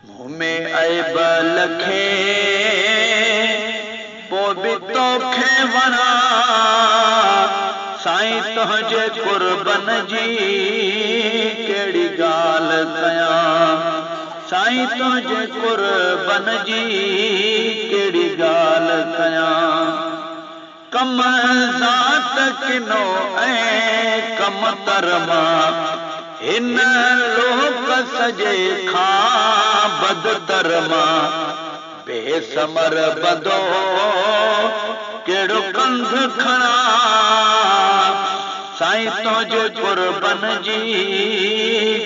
مون ۾ عيب لکي پوءِ به توکي وڻان، سائين تنهنجي قربن جي ڪهڙي ڳالهه ڪيان، سائين تنهنجي قربن جي ڪهڙي ڳالهه ڪيان. ڪم ذات ڪنو ۽ ڪم تر مان، هن لوڪ سڄي کان بدتر مان، بيثمر بندو ڪهڙو ڪنڌ کڻان، سائين تنهنجي قربن جي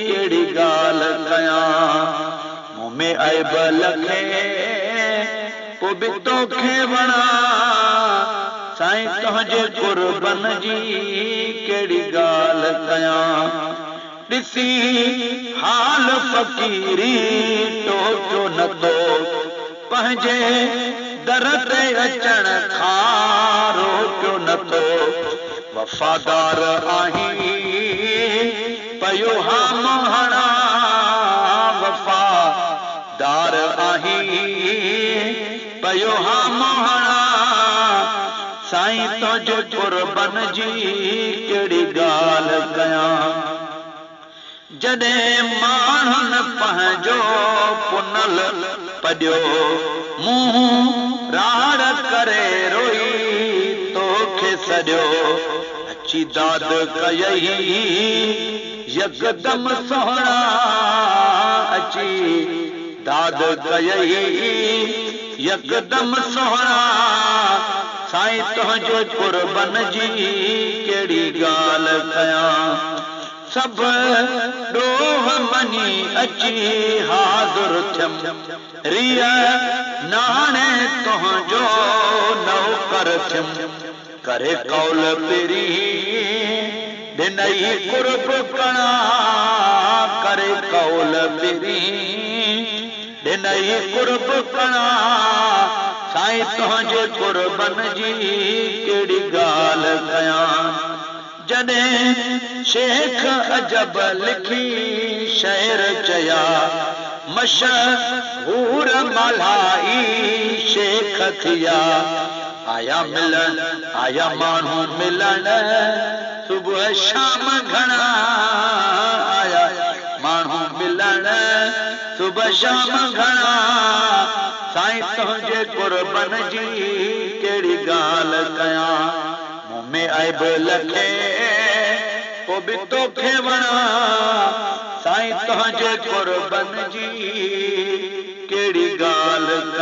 ڪهڙي ڳالهه ڪيان. مون ۾ عيب لکي پوءِ به توکي وڻان، سائين تنهنجي قربن جي ڪهڙي ڳالهه ڪيان. ڏسي حال فقيري ٽوڪيو نٿو، پنهنجي در تي اچڻ کان روڪيو نٿو. وفادار آهين پيو هام هڻان، وفادار آهين پيو هام هڻان، سائين تنهنجي قربن جي ڪهڙي ڳالهه ڪيان. جڏهن ماڻهن پنهنجو پنل پڏيو، منهن راڙ ڪري روئي توکي سڏيو، اچي داد ڪيئي يڪدم سهڻا، اچي داد ڪيئي يڪدم سهڻا، سائين تنهنجي قربن جي ڪهڙي ڳالهه ڪيان. سڀ ڏوهه مڃي اچي حاضر ٿيم، ريءَ ناڻي تنهنجو نوڪر ٿيم، ڪري ڪول پرين ڏنئي قرب ڪڻا، ڪري ڪول پرين ڏنئي قرب ڪڻا، سائين تنهنجي قربن جي ڪهڙي ڳالهه ڪيان. جڏهن شيخ عجب لکي شعر چيا، مشهور مالهائي شيخ ٿيا، آيا ملڻ آيا ماڻهو ملڻ صبح شام گهڻا، آيا ماڻهو ملڻ صبح شام گهڻا، سائين تنهنجي قربن جي ڪهڙي ڳالهه ڪيان. مون ۾ عيب لکي پوءِ به توکي وڻان، سائين تنهنجي قربن جي ڪهڙي ڳالهه ڪيان.